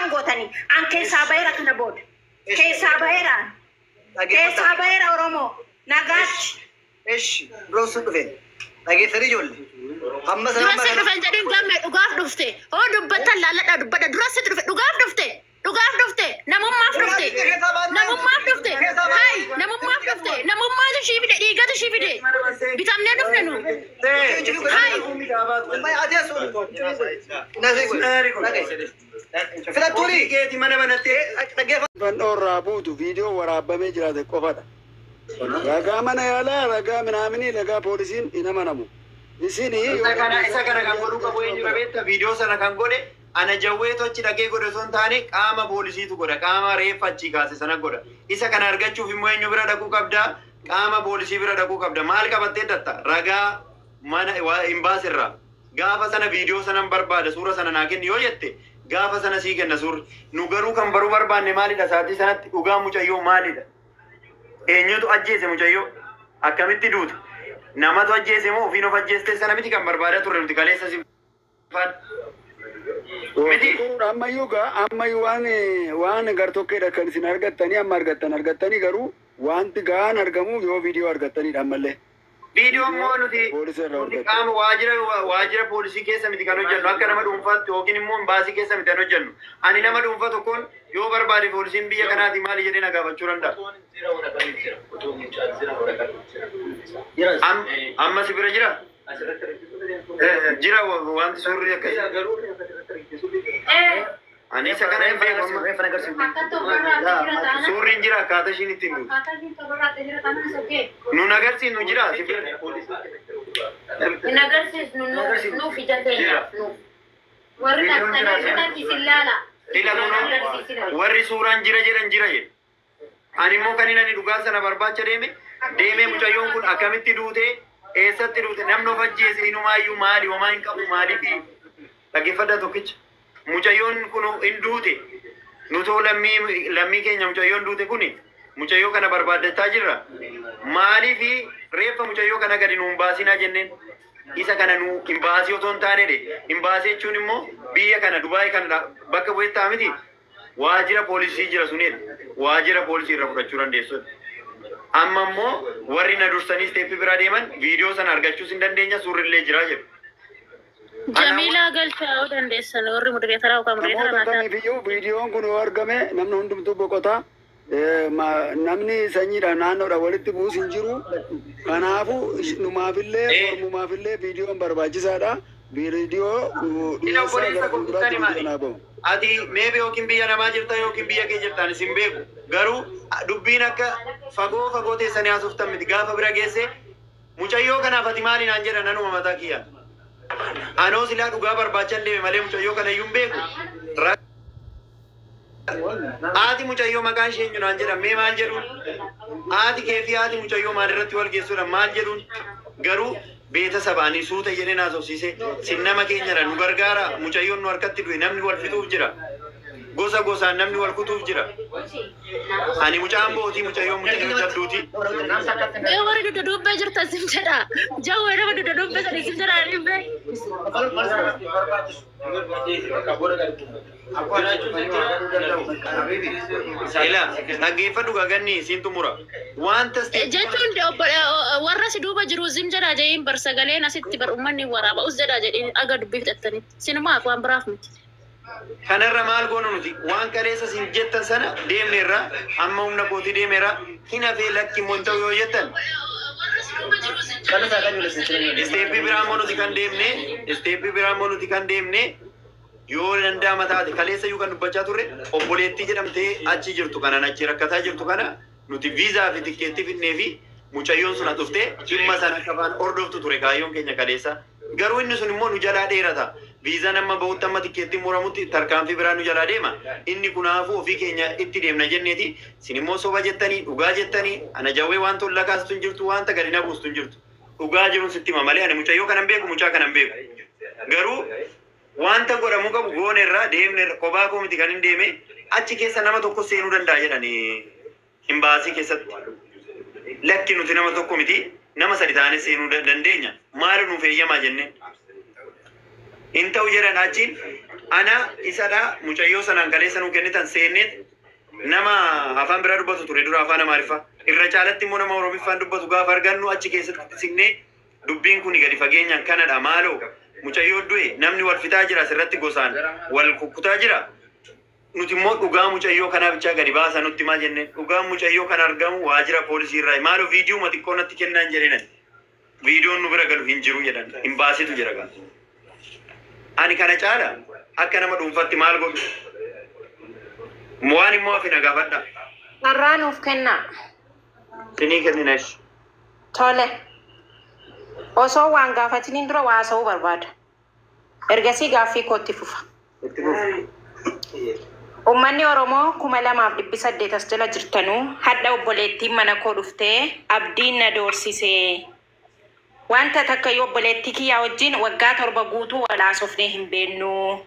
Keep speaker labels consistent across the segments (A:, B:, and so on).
A: Akkam gootanii an keessaa baheera kana booda. Keessaa baheera. Keessaa baheera Oromoo. Nagaatti.
B: Eshi, duraan sun dhufe. Dhageessanii ijoollee. Amma sana
C: Dura si dhufe hin jedhin gamme dhugaaf dhufte. Hoo dubbattan laalladhaa dubbadha. Dura si dhufe dhugaaf dhufte. Dhugaaf dhufte. Namummaaf dhufte. Namummaaf dhufte. Hai namummaaf dhufte. Namummaatu ishii fide dhiigatu ishii fide. Bitamnee dhufne nu. Hai.
B: Filattuuni.
D: Keeti mana banattee
E: Fannoo buutu viidiyoo waraabamee jiraate qofadha. Ragaa mana yaalaa, ragaa minaaminii, ragaa poolisiin hin amanamu. Isin
D: Isa kana kan godhuu qabu eenyu qabeetta viidiyoo sana kan godhe ana jawweetu achi dhaqee godhe osoo hin taane qaama poolisiitu godha qaama reeffa achi kaase sana godha. Isa kana argachuuf immoo eenyu bira dhaquu qabda qaama poolisii bira dhaquu qabda maal qabattee datta ragaa mana imbaasirraa gaafa sana viidiyoo sanan barbaada suura sana naa kenni yoo jette gaafa sana sii kenna suurri nu garuu kan baruu barbaanne maalidha sa'aatii sanatti dhugaa mucayyoo maalidha eenyutu ajjeese mucayyoo akkamitti duute namatu ajjeese moo ofiin of ajjeeste sana miti kan barbaadaa turre nuti kaleessa si faana. Miti.
E: Ammayyuu gaa ammayyuu waan waan gartokkeedha kan isin argattanii amma argattan argattanii garuu wanti gahaan argamu yoo viidiyoo argattanidha ammallee.
D: Viidiyoo immoo nuti
E: Poolisii irraa
D: nuti
E: argattan.
D: qaama waajjira poolisii keessa miti kan hojjennu akka nama dhuunfaatti yookiin immoo imbaasii keessa miti kan hojjennu. Ani nama dhuunfaa tokkoon yoo barbaade poolisiin biyya kanaati maali jedhee na gaafachuu danda'a. Amma si bira jira? Jira wanti suurri akkasii. Ani isa kana hin beeku amma. Suurri hin jira akkaataa ishiin ittiin duutu. Nun agarsiisnu jira si bira.
F: Hin agarsiisnu nuuf ija keenyaaf nuuf. Warri dhaqxanii isin laala.
D: Ila kunoo warri suuraan jira jedhan jira jedhu. Ani immoo kan inni dhugaa sana barbaacha deeme deemee mucayyoon kun akkamitti duute eessatti duute namni of ajjeese inumaayyuu maali homaa hin qabu maaliifi dhaggeeffadhaa tokkicha. Mucayyoon kun hin duute nutoo lammii keenya mucayyoon duute kuni mucayyoo kana barbaaddachaa jirra. Maaliifi reeffa mucayyoo kana gadi nuun baasinaa jenneen isa kana nu hin baasii otoo hin taane hin baasii jechuun immoo biyya kana Dubaay kana bakka bu'eettaa miti waajjira poolisii jira sunidha. Waajjira poolisii irra fudhachuu dandeessu. Amma immoo warri na dursanii isteeppii biraa deeman viidiyoo sana argachuus hin dandeenya suurrillee jira jedhu.
C: Jamiilaa galchaa yoo dandeessan warri mudireetaraa yookaan mudireetara
E: Namoota
C: naataa.
E: kamiifiyyuu viidiyoon kun yoo argame namni hundumtuu boqotaa. Namni sanyiidhaan naannoodhaan walitti bu'us hin jiru. Kanaafuu numaafillee ormumaafillee viidiyoon barbaachisaadha. Viidiyoo
D: Ila
E: dhiyeessaa
D: obboleessa
E: gara
D: koo
E: fuulduraatti
D: maali?
E: viidiyoon haa ba'u.
D: Ati meebe yookiin biyya namaa jirta yookiin biyya kee jirta ani sin beeku. Garuu dubbiin akka fagoo fagoo teessanii haasoftan miti gaafa bira geesse mucayyoo kanaaf ati maali naan jedhan anuma mataa kiyya. Anoo silaa dhugaa barbaachan deeme malee mucayyoo kana iyyuu hin beeku. Haati mucayyoo maqaan ishee eenyu naan jedhan mee maal jedhuun? Haati kee fi haati mucayyoo maal irratti wal geessuudha maal jedhuun? Garuu beeta sabaanii suuta jedhee naasofsiise sin nama keenyadha nu gargaara mucayyoon nu harkatti du'e namni wal fixuuf jira. Gosa gosaan namni wal kutuuf jira. Ani mucaan bootii mucayyoon mucayyoo jabduuti.
C: Ee warri dugda duubbee jirtan sin jedha. Jawwee nama dugda duubbee sana sin jedha ani bee.
D: Ila dhaggeeffadhu gaganni siin xumura. Wanta
C: Jechuun warra si duuba jiru zim jedha jedhiin bar sagaleen asitti bar uummanni waraaba us jedha jedhiin aga dubbii fixattanitti. Sinumaaf waan biraaf miti.
D: Kanarra maal goonu nuti waan kaleessa sin jettan sana deemneerra amma humna kootii deemeera hin hafee lakki immoo hin ta'u yoo jettan isteeppii biraa immoo nuti kan deemne isteeppii biraa immoo nuti kan deemne yoo danda'ama taate kaleessa iyyuu kan dubbachaa turre obboleettii jedhamtee achi jirtu kanaan achi rakkataa jirtu kana nuti viizaa fi tikkeettii finnee fi mucayyoon sun dhuftee dhimma sana akka afaan hordoftu ture kaayyoon keenya kaleessa. Garuu inni sun immoo nu jalaa dheerata. Viizaan amma bahutti amma tikkeettiin muramutti tarkaanfii biraa nu jalaa deema. Inni kunaafuu ofii keenya itti deemna jenneeti. Isin immoo soba jettanii dhugaa jettanii ana jawwee waan tolla kaastu hin jirtu wanta gadi na buustu hin jirtu. Dhugaa jiruun sitti hima malee ani mucayyoo kanan beeku mucaa kanan beeku. Garuu wanta godhamuu qabu goonerra deemnerra kophaa koo miti kan hin deeme achi keessa nama tokko seenuu danda'a jedhanii imbaasii keessatti. Lakki nuti nama tokko miti nama sadi taanee seenuu dandeenya. Maali nuuf eeyyamaa jenneen. Hin ta'u jedhan achiin ana isadha mucayyoo sanaan kaleessa nuu kennitan seenneet nama afaan biraa dubbatu ture dura afaan Amaariffaa. Irra caalatti immoo nama Oromiffaan dubbatu gaafa argannu achi keessatti siqnee dubbiin kun gadi fageenyaan kanadha maaloo mucayyoo du'e namni wal fixaa jira asirratti gosaan wal kukkutaa jira. Nuti immoo dhugaa mucayyoo kanaa bichaa gadi baasa nutti maal jenneen dhugaan mucayyoo kana argamu waajjira poolisii irraa maaloo viidiyoo xiqqoo natti kennaan jedheenan viidiyoon nu bira galu hin jiru jedhan hin baasitu jedha gaa. Ani kana caala akka nama dhuunfatti maal godhu waan immoo hafe na gaafadha.
A: Carraa nuuf kennaa.
D: Sinii kennina ishi.
A: Tole. Osoo waan gaafatiniin dura waa haasa'uu barbaada. Ergasii gaaffii kootti fufa.
D: Itti fufi.
A: Uummanni Oromoo 2800 as jala jirtanuu hadha obboleettiin mana koo dhuftee abdiin na doorsisee. Wanta takka yoo obboleettii kiyyaa wajjin waggaa 7 guutuu wal haasofnee hin beeknu.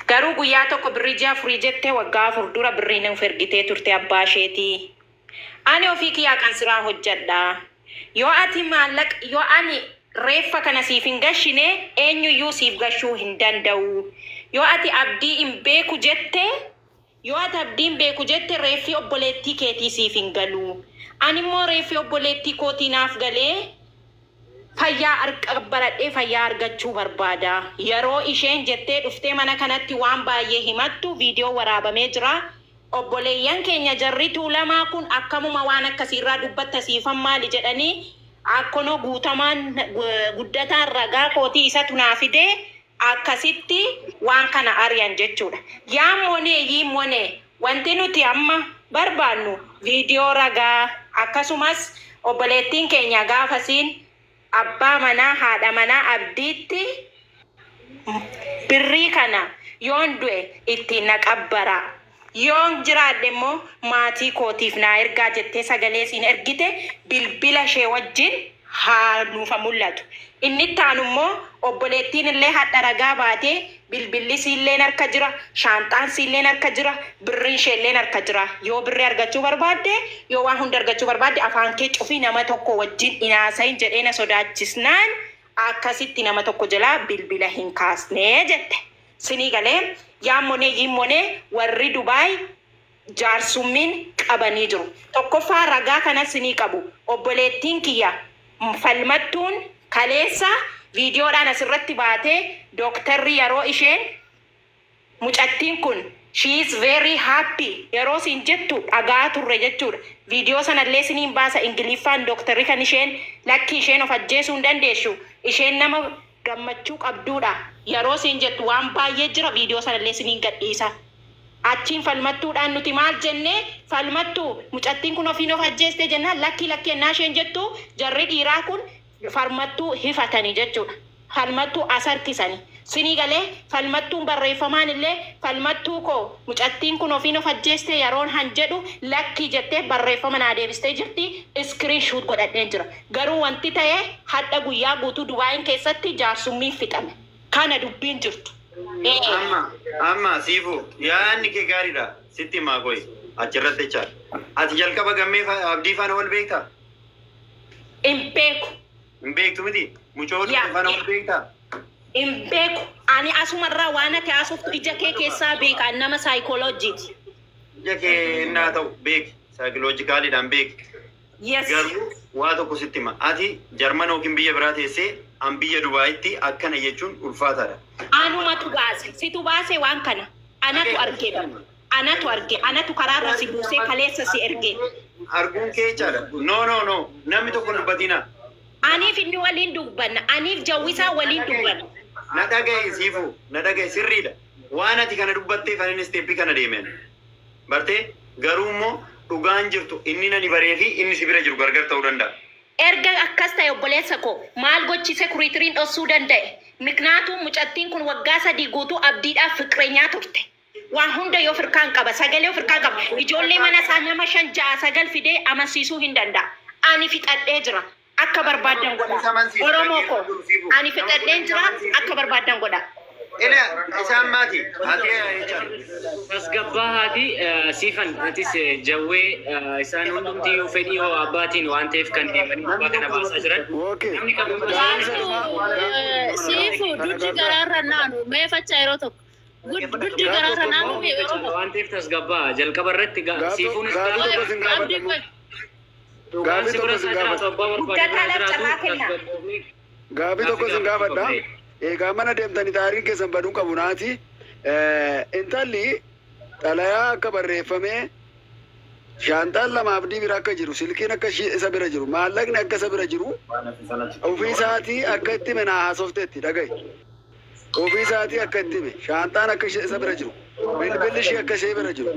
A: Garuu guyyaa tokko birrii ji'a 4 jettee waggaa 4 dura birrii nuuf ergitee turte abbaa isheetii. Ani ofii kiyyaa kan siraa hojjedha. Yoo ati maallaqa yoo ani reeffa kana siif hin gashine eenyuyyuu siif gashuu hin danda'u. Yoo ati abdii hin beeku jette yoo ati abdii hin beeku jette reeffi obboleettii keetii siif hin galu. Ani immoo reeffi obboleettii kootii naaf galee fayyaa baradhee fayyaa argachuu barbaada. Yeroo isheen jettee dhuftee mana kanatti waan baay'ee himattu viidiyoo waraabamee jira. Obboleeyyan keenya jarri tuulamaa kun akkamuma waan akkasiirraa dubbatta siifan maali jedhanii akkonoo guutamaan guddataan ragaa kootii isatu naa fidee akkasitti waan kana ari'an jechuudha. Yaa monee yii monee wanti nuti amma barbaannu viidiyoo ragaa akkasumas obboleettiin keenya gaafasiin abbaa manaa haadha manaa abdiitti birrii kana yoon du'e ittiin na qabbara. Yoon jiraadhe immoo maatii kootiif naa ergaa jettee sagalee siin ergite bilbila ishee wajjin haa nuufa mul'atu. Inni itti aanu immoo obboleettiin illee hadha ragaa baatee bilbilli siilleen harka jira, shaanxaan siilleen harka jira, birriin isheelleen harka jira. Yoo birrii argachuu barbaadde, yoo waan hunda argachuu barbaadde afaan kee cufii nama tokko wajjin hin haasayin jedhee na sodaachisnaan akkasitti nama tokko jalaa bilbila hin kaasnee jette. Sinii galee yaammonee yiimmonee warri Dubaay jaarsummiin qabanii jiru. Tokkoffaa ragaa kana sinii qabu. Obboleettiin kiyya falmattuun kaleessa viidiyoodhaan asirratti baatee dooktarri yeroo isheen mucattiin kun she is very happy yeroo siin jettu dhagaa turre jechuudha. Viidiyoo sanallee siniin baasa Ingiliffaan dooktarri kan isheen lakkii isheen of ajjeesuu hin dandeessu. Isheen nama gammachuu qabduudha. Yeroo siin jettu waan baay'ee jira viidiyoo sanallee siniin gadhiisa. Achiin falmattuudhaan nuti maal jennee falmattuu mucattiin kun ofiin of ajjeeste jennaan lakkii lakkii ennaa isheen jettu jarri dhiiraa kun falmattuu hifatanii jechuudha. Falmattuu as harkisanii. Sinii galee falmattuun barreeffamaan illee falmattuu koo mucattiin kun ofiin of ajjeeste yeroon han jedhu lakkii jettee barreeffama naa deebistee jirti. Iskiriin shuut godhadheen jira. Garuu wanti ta'e hadha guyyaa guutuu Dubaayin keessatti jaarsummiin fixame. Kana dubbiin jirtu.
D: Amma amma siifu yaadni kee gaariidha sitti himaa koyi achirratti jechaadha. Ati jalqaba gammee abdii faana wal beektaa?
A: Hin beeku.
D: Hin beektu miti? Mucoo faana wal beektaa?
A: Hin beeku. Ani asumarraa waan ati haasoftu ija kee keessaa beeka nama saayikooloojiiti.
D: Ija kee innaa ta'u beeki. Saayikooloojikaaliidhaan beeki.
A: Yes.
D: Garuu waa tokko sitti hima. Ati Jarman yookiin biyya biraa teessee an biyya Dubaayitti akkana jechuun ulfaataadha.
A: Anumatu baase. Situ baase waan kana. Anatu arge. Anatu arge. Anatu karaarra si buusee kaleessa si erge.
D: Arguun kee jechaadha. No no no. Namni tokko hin dubbatina.
A: Aniif inni waliin dubbanna. Aniif jawwisaa waliin dubbanna.
D: Na dhaga'i siifu. Na dhaga'i sirriidha. Waan ati kana dubbatteef ani isteeppii kana deemeen. Bartee garuu immoo dhugaan jirtu inni nani baree fi inni si bira jiru gargar ta'uu danda'a.
A: Erga akkas ta'e obboleessa koo maal gochise kuriitiriin dhossuu danda'e? Miknaatuu mucattiin kun waggaa 3 guutuu abdiidhaaf fiqireenyaa turte. Waan hunda yoo firkaan qaba, sagalee yoo firkaan qaba. Ijoollee mana isaa nama 5 6 9 fidee amansiisuu hin danda'a. Ani fixadhee jira. Akka barbaaddan godha. Oromoo koo ani fixadheen jira akka barbaaddan godha.
D: Ila isaan maati. Haati jechaadha.
G: Tasgabbaa haati siifan atis jawwee isaan hundumtiyyuu fedhii hoo abbaatiin waan ta'eef kan deemanii gubbaa kana baasaa jiran.
E: Okay.
G: Namni kamuu
C: Siifu duddi garaarra naanu mee facha yeroo tokko. Duddi garaarra naanu mee yeroo tokko.
G: Waan ta'eef tasgabbaa jalqaba irratti siifuunis
E: Gaaffii tokko sin
C: Abdii
E: gaafadha.
C: qoy.
G: Dhugaan si bira isaa jiraatu abbaa barbaade bira jiraatu tasgabboofni.
E: Gaaffii tokko sin gaafadha. Egaa mana deemtanii taariin keessan baduun qabu naati. Intalli xalayaa akka barreeffamee shaantaan lama Abdii bira akka jiru, silkiin akka isa bira jiru, maallaqni akka isa bira jiru, ofii isaatii akka itti hime naa haasofteetti dhaga'i. Ofii isaatii akka itti hime, shaantaan akka isa bira jiru, bilbilli ishee akka ishee bira jiru.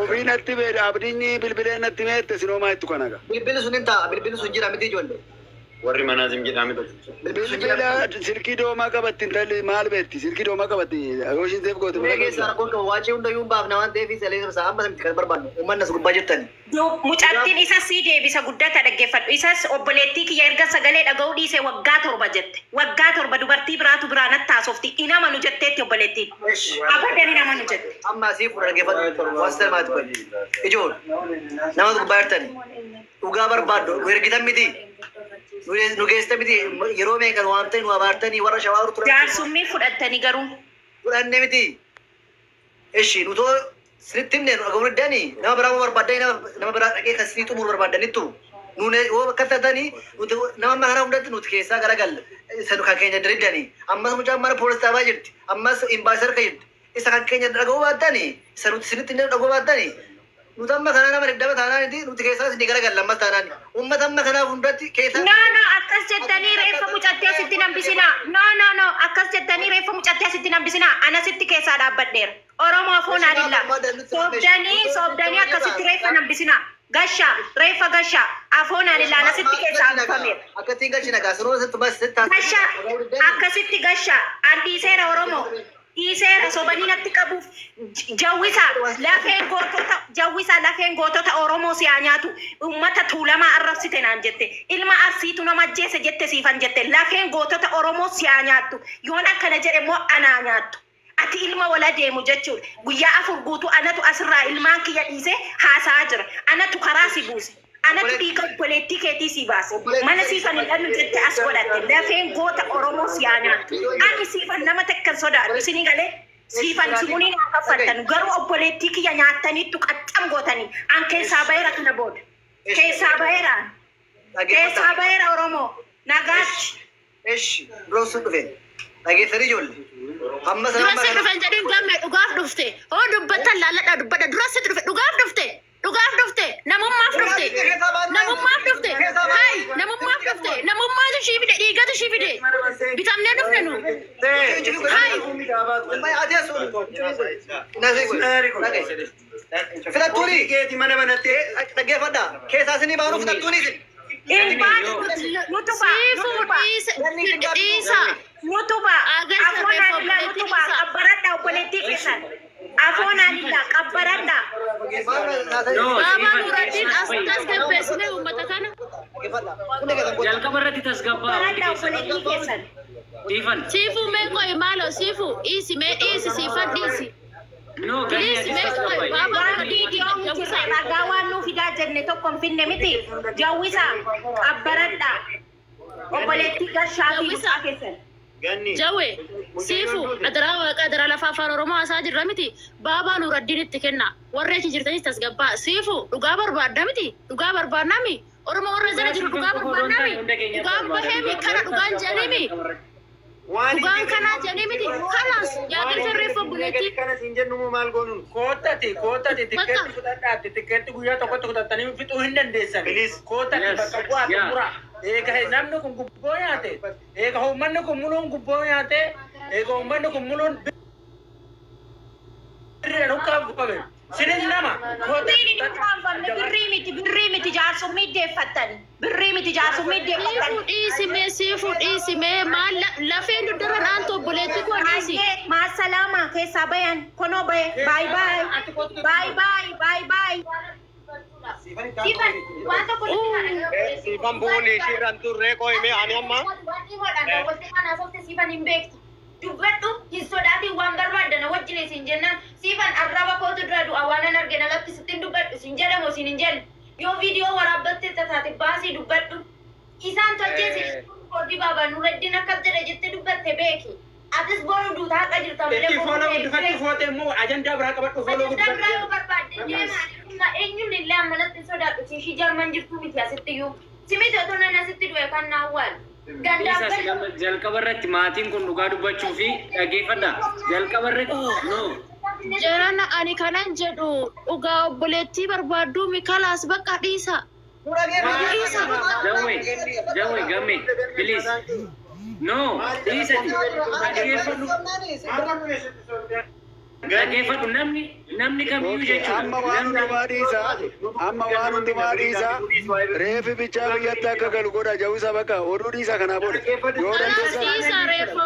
E: Ofii natti hime Abdiin bilbilee natti hime jette sinoomaa jettu kana gaa.
B: Bilbilli sun hin taa'a. Bilbilli sun jira miti ijoollee.
D: Warri manaa zim jedhame tokko.
B: Bilbilli sun jira.
E: Bilbila silkii doomaa qabatti intalli maal beetti? Silkii doomaa qabatti yoo ishiin seef goote
B: Mee keessaa rakkoon qabu waacii hundayyuu hin baafna waan ta'eef salee isaa amma miti kan barbaadnu. Uummanni as gubbaa jirtani.
A: Mucattiin isas sii deebisa guddata dhaggeeffadhu. Isas obboleettii kiyya erga sagalee dhaga'uu dhiise waggaa 7 jette. Waggaa 7 dubartii biraatu biraa natti haasofti. In amanu jetteetti obboleettiin. Abadan hin amanu jette.
B: Amma asii fuudha dhaggeeffadhu. Waan sitti maati qoy. Ijoon nama as gubbaa jirtani. Dhugaa barbaaddu nu ergitan miti. Nu geessitan miti yeroo meeqan waamtanii nu abaartanii warra shawaa turan.
A: Jaarsummii fudhattanii garuu.
B: Fudhanne miti. Ishi nutoo sinitti himne nu dhaga'uu diddanii nama biraa barbaaddanii nama biraa dhaqee kan sinii xumuru barbaaddaniittu. Nuun yoo akka taatanii nuti nama amma kana hundatti nuti keessaa garagalla. Isa kan keenya diddanii. Ammas mucaan mana poolis taabaa jirti. Ammas imbaasii harka jirti. Isa kan keenya dhaga'uu baattanii isa nuti sinitti himne dhaga'uu baattanii. Nuti amma kanaa nama 20 taanaaniti nuti keessaa isinii garagalla ammas taanaani. Uummata amma kanaaf hundatti keessaa.
A: No, no, akkas jettanii reeffa mucattee asitti nambisinaa. No, no, no, akkas jettanii reeffa mucattee asitti nambisinaa. Anasitti keessaa dhaabbadheera. Oromoo afoon adilla. Soobdanii, soobdanii akkasitti reeffa nambisinaa. Gashaa, reeffa gashaa. Afoon adilla anasitti keessaa hambifameera.
B: Akkattiin galchina gaa sinoo sitti bas sitti
A: Gashaa, akkasitti gashaa. An dhiiseera Oromoo. Dhiiseera sobanii natti qabuuf jawwisaa lafeen gootota jawwisaa lafeen gootota Oromoo si haa nyaatu uummata tuulamaa arrabsite naan jette ilma arsiitu nama ajjeese jette siifan jette lafeen gootota Oromoo si haa nyaattu yoon akkana jedhe immoo anaa nyaattu ati ilma wala deemu jechuudha guyyaa 4 guutuu anatu asirraa ilmaan kiyya dhiisee haasa'aa jira anatu karaa si buuse anatu dhiiga obboleettii keetii si baase mana siifan hin dhannu jette as godhatte lafeen goota Oromoo si haa nyaattu ani siifan nama takkan sodaadhu isinii galee siifan simuniin haa kaffaltan garuu obboleettii kiyya nyaattaniittu qaccam gootanii an keessaa baheera kana booda keessaa baheera keessaa baheera Oromoo nagaatti.
B: Eshi biroo sun dhufe dhageessanii ijoollee. Amma sana
C: Dura
B: amma
C: si dhufan jedhin gamme dhugaaf dhufte. Hoo dubbattan laalladhaa dubbadha. Dura si dhufe dhugaaf dhufte. Dhugaaf dhufte. Namummaaf dhufte. Namummaaf dhufte. Hai namummaaf dhufte. Namummaatu ishii fide dhiigatu ishii fide. Bitamnee dhufne nu. Hai.
B: Filattuuni
D: Keeti mana banattee
B: dhaggeeffadha. Keessaa isinii baanuu filattuuni isin.
A: Ilmaan nutuba
C: Siifuu
A: nutuba
C: dhiisa.
A: nutuba
C: Agarsa
A: afoon
C: reeffa
A: adilla
C: obboleettii
A: nutuba
C: dhiisa.
A: qabbaradha obboleettii keessan afoon adilla qabbaradha.
G: No,
C: Baabaa
G: siifan
C: Nuraddiin as tasgabbeessine uummata kana.
G: jalqaba irratti tasgabbaa hundi
A: Qabbaradha
G: keessan.
A: obboleettii keessan.
G: Siifan.
C: Siifuu mee qoy maaloo siifuu dhiisi mee dhiisi siifan dhiisi.
G: No, ganni
C: Dhiisi
G: atis
C: mee qoy
G: tasgabbaa'e.
C: baabaa
A: Waan
C: Nuraddiin
A: viidiyoo hin jirre
C: jawwisaa.
A: ragaa waan nuu fidaa jenne tokko hin finne miti. Jawwisa qabbaradha. Obboleettii gashaa fi
C: Jawwisa.
A: mucaa keessan.
D: Ganni.
C: Jawwe siifu adaraa waaqa adaraa lafa afaan Oromoo haasaa jirra miti baabaa Nuraddiin itti kenna warri achi jirtanis tasgabbaa siifu dhugaa barbaadda miti dhugaa barbaannami Oromoo warra jala jiru dhugaa barbaannami dhugaan baheemi kana dhugaan jedhaniimi
D: Waan
C: dhugaan kanaa jedhanii miti kanaas yaaqilcha reeffa obboleettii
D: Kana siin jennu moo maal goonuun?
H: Koottati koottati
C: Bakka.
H: tikkeetti fudhadhaatti tikkeetti guyyaa tokkotti fudhattanii fixuu hin dandeessan.
D: Please.
H: Koottati
G: Yes.
H: bakka bu'aa
G: Yeah.
H: xumura. Eega namni kun gubboo nyaate. Eega uummanni kun muluun gubboo nyaate. Eega uummanni kun muluun birriidhaan ukkaanfame. Sinis nama.
A: Birriin hin ukkaanfamne birrii miti birrii miti jaarsummaa iddeeffattani birrii miti jaarsummaa
C: Siifuu
A: iddeeffattani.
C: dhiisi mee siifuu dhiisi mee maal lafeen dugdarra dhaantu obboleettii koo dhiisi.
A: Baay'ee maasalaama keessaa bayan konoo baye baay baay baay baay baay baay.
F: Siifan waan tokko nutti kana
I: Siifan bu'uun ishiirraan turree qo'ime ani amma
F: Waan dhihoodhaan daawwattee kan haasofte siifan hin beektu. Dubbadhu hin sodaatin waan barbaaddan wajjin isin jennaan siifan arraba kootu dura du'a waan an argina lakkisittiin dubbadhu isin jedhamu isin hin jenne. Yoo viidiyoo waraabbattee taate baasii dubbadhu. Isaan tolchee koodii baabaa Nureddin akkas jedhe jettee dubbatte beeki. Atis boru duutaa haqa jirta malee
H: Itti fooloo guddifachuu foote immoo ajandaa biraa qabadhu fooloo
F: Ajandaa biraa yoo
H: guddifachuu.
F: barbaadde deemaa eenyuun illee ammanatti hin sodaadhu. Ishii Jarman jirtu miti asitti iyyuu. Simiti otoo nan asitti du'e kan na awwaalu. Gandaan
G: Isa
F: galma.
G: jalqaba irratti maatiin kun dhugaa dubbachuu fi dhaggeeffadha. Jalqaba irratti no.
C: Jarana ani kanan jedhu dhugaa obboleettii barbaadduu Mikalaas bakka dhiisa. Dhiisa bakka.
G: Jawwe, Jawwe, gamme, please. No, dhiisati. Dhaggeeffadhu. Dhaggeeffadhu namni kamiyyuu
E: Okay,
G: jechuudha.
E: amma waan hundumaa dhiisaa, amma waan hundumaa dhiisaa, reefi bichaa biyyatti akka galu godha jawwisa bakka oduu dhiisaa kanaa booda. Yoo
C: Kalaas
E: dandeessan
C: dhiisa reeffa.